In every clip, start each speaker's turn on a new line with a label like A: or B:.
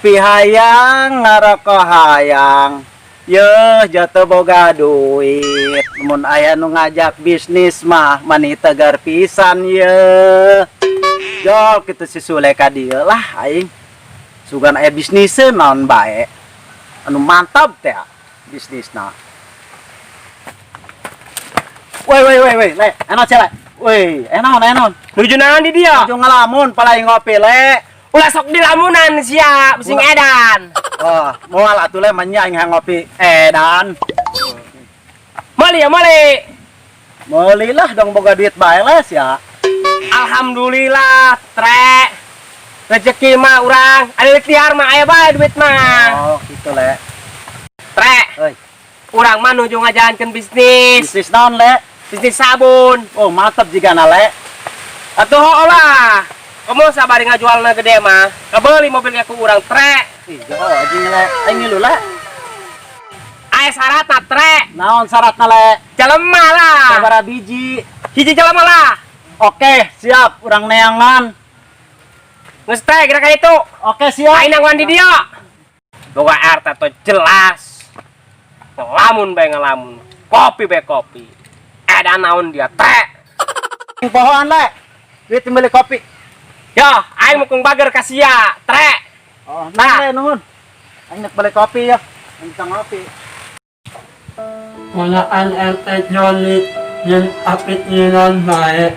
A: Ngopi hayang, ngarokok hayang. Yeuh, jatuh boga duit. Mun aya nu ngajak bisnis mah mani tegar pisan ye. Jol kitu si Sule ka dieu lah aing. Sugan aya bisniseun naon bae. Anu mantap teh bisnisna. Woi woi woi woi, le, enak le. Woi, enak enak.
B: Nuju naon di dia?
A: Nuju ngelamun palai ngopi le.
B: Ulah sok di lamunan sia, bising edan.
A: Wah, moal atuh le manya aing hayang ngopi edan.
B: Meuli ya meuli.
A: Meuli lah dong boga duit bae les ya.
B: Alhamdulillah, tre. Rezeki mah urang, ada ikhtiar mah aya bae duit mah.
A: Oh, gitu le.
B: Tre,
A: Oi,
B: urang mah nuju ngajalankeun bisnis.
A: Bisnis naon le?
B: Bisnis sabun.
A: Oh, mantap juga na le.
B: Atuh hoo lah. Kamu sabari ngajualna gede mah. Kabeli mobilnya ku urang tre.
A: Ih, jauh anjing le. Aing ngilu le.
B: Aya syaratna tre.
A: Naon syaratna le?
B: Jelema lah.
A: Sabaraha biji?
B: Hiji jelema lah.
A: Oke, siap. Urang neangan.
B: Geus tre kira ka itu.
A: Oke, siap.
B: Aing nangguan di dia. Boga RT tuh jelas. Ngelamun bae ngelamun. Kopi bae kopi. Edan naon dia tre.
A: Aing pohoan le. Duit beli kopi.
B: Yo, aing mukung bager ka sia, tre.
A: Oh, nah, le nuhun. Aing nek beli kopi ya. Aing bisa ngopi.
C: Walaan RT Joni jeung apikiran bae.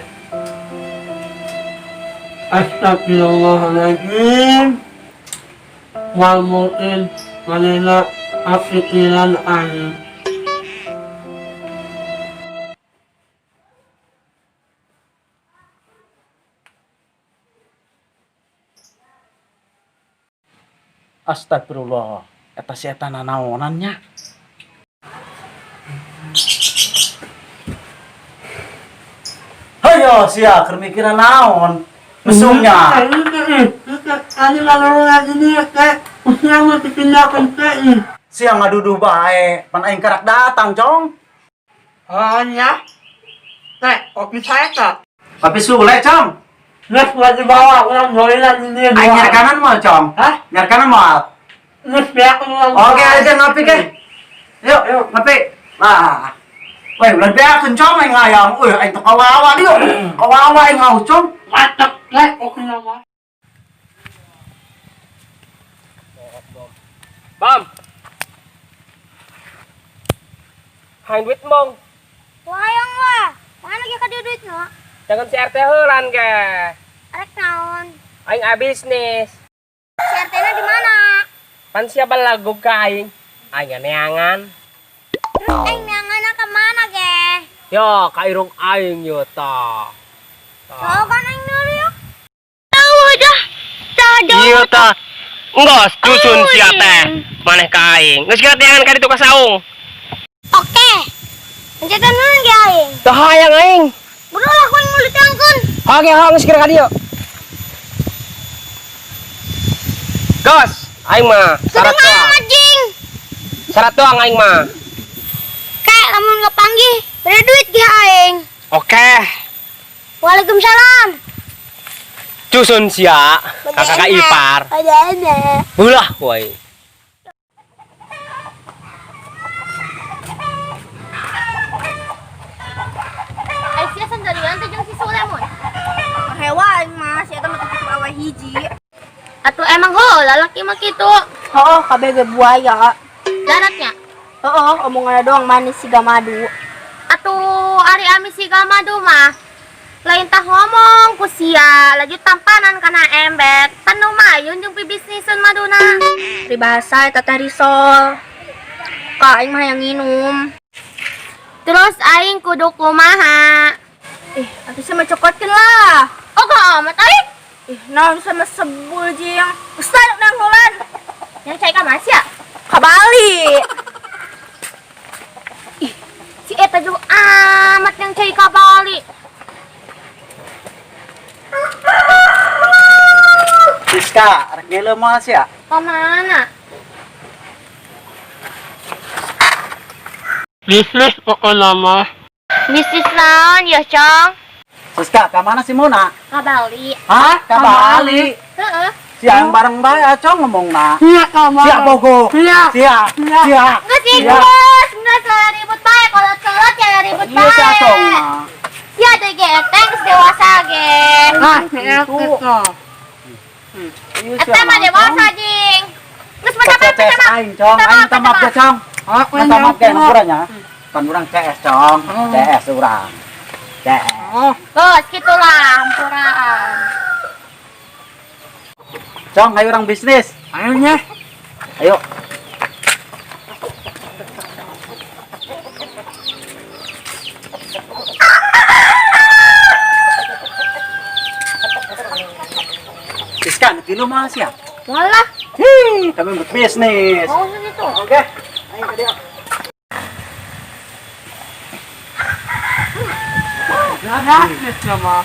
C: Astagfirullahaladzim. Wal mungkin manehna apikiran aing.
A: Astagfirullah. Eta si eta nanaonan nya. Hayo sia keur mikiran naon? Mesumnya. Sia ngaduduh bae, pan aing karak datang, Cong.
C: Oh ya, teh kopi saya tak?
A: Kopi Sule, Cong.
C: Nges buat dibawa, orang doilan ini.
A: Aing nyari kanan moal, Cong.
C: Hah?
A: Nyari kanan moal.
C: Nges biak orang.
A: Oke, aja ngopi ke. Yuk, yuk, ngopi. Lah. Woi, ulah beakeun Cong aing hayang. Euy, aing teh kawawa dieu. Kawawa aing ngau, Cong.
C: Mantap, teh kopi nama.
B: Bam. Hayang duit mong.
D: Wayang lah. Mana ge ka duit no?
B: Jangan si RT heulan ge.
D: Arek naon?
B: Aing aya bisnis.
D: Si RT na di mana?
B: Pan siapa lagu ka aing? Aing neangan.
D: Terus aing neanganna ka mana ge?
B: Yo, ka irung aing yo ta.
D: Sok kan aing dulu yo. Tahu dah. Tahu.
B: Iya ta. Enggak, susun sia teh. Maneh ka aing. Geus kira neangan ka ditu ka saung.
D: Oke. Pencetan nuhun ge aing.
B: Teu hayang aing.
D: Bro lah kun mulut angkun.
B: Oke, hong geus kira ka dieu. Gas, aing mah syarat doang.
D: Anjing.
B: Syarat doang aing mah.
D: Kayak lamun ngepanggih, beri duit ge aing.
B: Oke.
D: Waalaikumsalam.
B: Cusun sia, kakak ipar.
D: Ada.
B: Ulah woi.
D: Aisyah sendirian teh jeung si Sulemon.
E: Hewa aing mah si eta mah teu awe hiji.
D: Atuh emang heula lalaki mah kitu.
E: Heeh, kabeh ge buaya.
D: Daratnya.
E: Heeh, omonganna doang manis siga madu.
D: Atuh ari ami siga madu mah. Lain tah ngomong ku sia, laju tampanan kana embek. Pan nu mayun jeung pibisniseun maduna.
E: Pribahasa eta teh risol. Ka aing mah hayang nginum.
D: Terus aing kudu kumaha?
E: Ih, atuh sia mah cokotkeun lah.
D: Oga amat aing.
E: Ih, naon sama sebul jeung. Ustaz nang hulan.
D: Yang cai ka mas ya?
E: Ka Bali.
D: Ih, si eta jauh amat yang cai ka Bali.
A: Siska, rek ngeuleuh moal sia?
D: Ka mana?
C: Bisnis pokoknya mah.
D: Bisnis naon ya, Cong?
A: Siska, ka mana si Mona?
D: Ka Bali.
A: Hah? Ka Bali.
D: Heeh.
A: Sia yang bareng bae acong ngomongna.
C: Iya, kamu.
A: Sia bogo.
C: Iya.
A: Sia. Sia.
D: Geus sih,
A: Iya.
D: geus, geus ribut bae kolot-kolot ya ribut
A: Iya si
D: bae.
A: acong mah.
D: Sia deui ge eteng geus dewasa ge.
C: Ah, si
A: Gitu.
C: itu.
A: Iya, sia
D: Eta mah
A: mah,
D: dewasa jing. Geus minta maaf,
A: Cong.
D: minta maaf.
A: Aing, Cong. Aing minta maaf ya, Cong.
C: Aku
A: Minta maaf ke nya. Pan urang CS, Cong.
C: Oh.
A: CS urang. CS.
C: Oh,
D: Geus kitulah hampuraan.
A: Cong, ayo urang bisnis.
C: ayo nya.
A: Ayo. Iskan, tilu mah sia.
D: Walah,
A: Hih, kami berbisnis.
D: mau gitu.
A: Oke, ayo ke dia.
C: Ya, sama.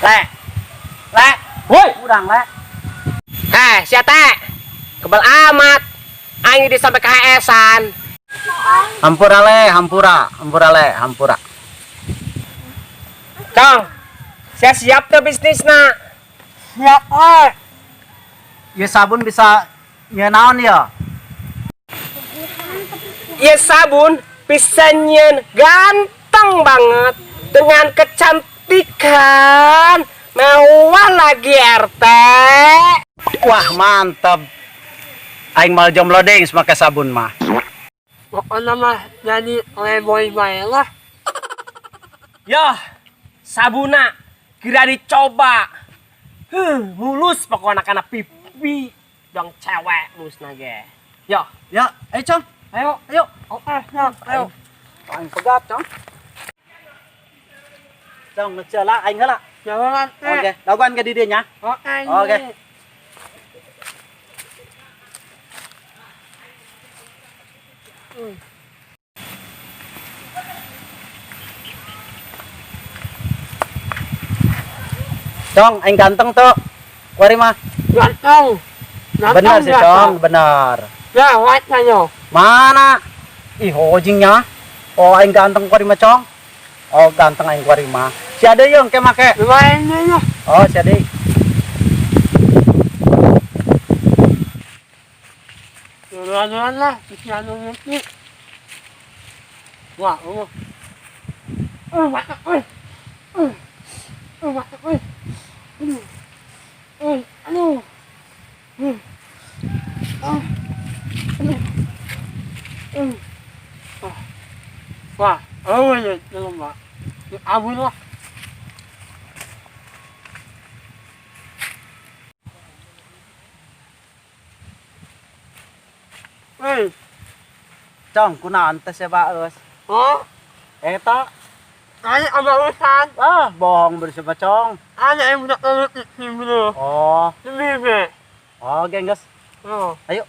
B: Le. Le.
A: Woi, urang le.
B: Eh, sia teh. Kebel amat. Aing di sampai KHS-an.
A: Hampura le, hampura, hampura le, hampura.
B: Cong. Sia siap tuh bisnisna.
C: Siap, eh.
A: Ya sabun bisa ya naon ya?
B: Ya sabun bisa nyen ganteng banget dengan kecantikan mewah lagi RT.
A: Wah, mantap. Aing mal jomblo deh make sabun mah.
C: Pokoknya mah jadi playboy bae lah.
B: Yah, sabuna kira dicoba. Huh, mulus pokoknya anak pipi dong cewek mulus nage. Yo,
A: Ya, ayo Cong.
C: Ayo,
A: Ayo.
C: oke, siap, ayo.
A: Aing pegat, Cong. Cong, ngecelah aing heula.
C: Jalan, eh.
A: Oke, dagoan ke di dieu nya.
C: Oke.
A: Oke. Cong, aing ganteng tuh. Kuari mah.
C: Ganteng. Ganteng,
A: Benar sih, Cong, benar.
C: Ya, white ayo.
A: Mana? Ih, hojingnya. Oh, aing ganteng kuari mah, Cong. Oh, ganteng aing kuari mah. Si ada yang ke make.
C: Lumayan ya.
A: Oh, si ada.
C: Duluan-duluan lah, bisa nunggu. Wah, oh. Oh, mantap, oi. Oh, oh, mantap, oi. Aduh. Oi, aduh. Ah. Aduh. Ah. Wah, oh, ya, belum, Pak. Abu lah. Hei,
A: Cong, kunaon teh sia baeus?
C: oh,
A: Eta,
C: ada ada urusan.
A: ah, bohong bersama Cong.
C: Ada yang udah urut di sini.
A: Oh,
C: Demi, be.
A: oke, geus.
C: Oh.
A: Ayo.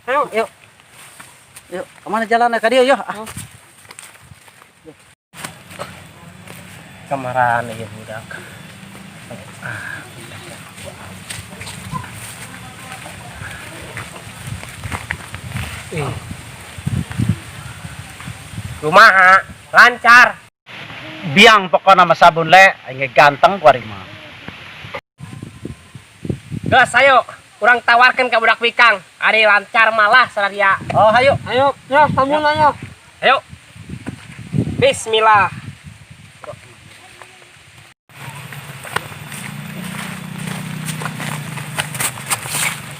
C: Ayo.
A: Yuk. Yuk, kemana jalan ka dieu yuk? Ah.
B: Kemarin ya budak. Ah, budak. Ih. Kumaha? Lancar.
A: Biang pokokna mah sabun le, aing ge ganteng kuari mah.
B: Gas, ayo. Urang tawarkan ke budak Wikang. Ari lancar malah sararia.
A: Oh, ayo.
C: Ayo, ya, sambung ayo.
B: Ayo. Bismillah.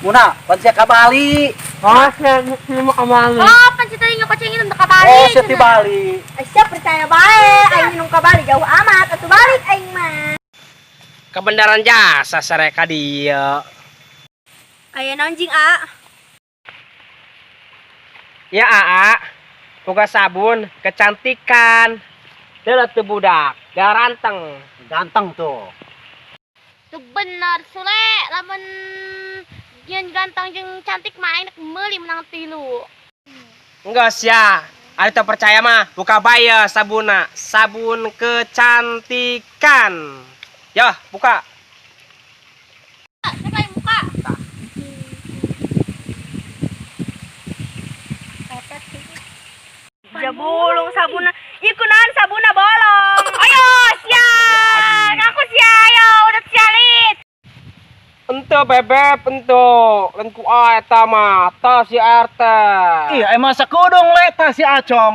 A: Muna, pan sia ka Bali.
C: Oh, saya mau ke Bali.
D: Oh, pan si tadi nyokoceng itu ka Bali.
A: Oh, sia ti Bali.
E: Aisyah percaya bae, aing minum ka Bali jauh amat, atuh balik aing mah.
B: Kebenaran jasa sareka dia.
E: Aya naon jing a?
B: Ya aa, buka sabun kecantikan. Dia tuh budak, garanteng.
A: Ganteng tuh.
D: Tuh bener Sule, lamun jeung ganteng jeung cantik mah aing meuli menang tilu.
B: Enggak sia, ada tak percaya mah, buka baya sabuna, sabun kecantikan. Ya, buka.
D: Siapa yang buka?
E: Jabulung sabuna. Ih kunaon sabuna bolong.
D: Ayo, sia. Ngaku sia, ayo udah sialit.
B: Ente bebeb ente, lain ku eta mah, tah si RT.
A: Iya, emang sakudung le tah si Acong.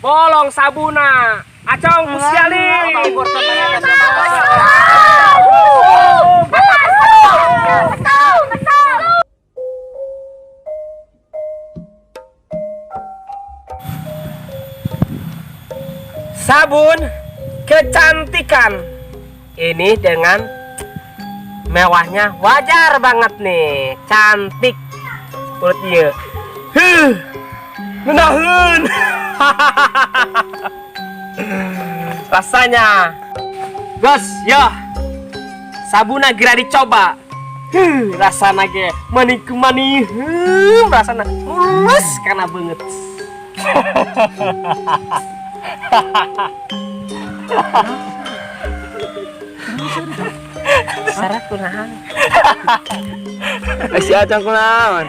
B: Bolong sabuna. Acong ku sia li. Sabun kecantikan. Ini dengan mewahnya wajar banget nih, cantik kulit ieu. Huh. Ngenaheun. Rasanya. Gas, ya. Sabuna geura dicoba. Huh, rasana ge mani kumani, rasana mulus kana beungeut. Syarat kunaon?
C: Si Acong kunaon?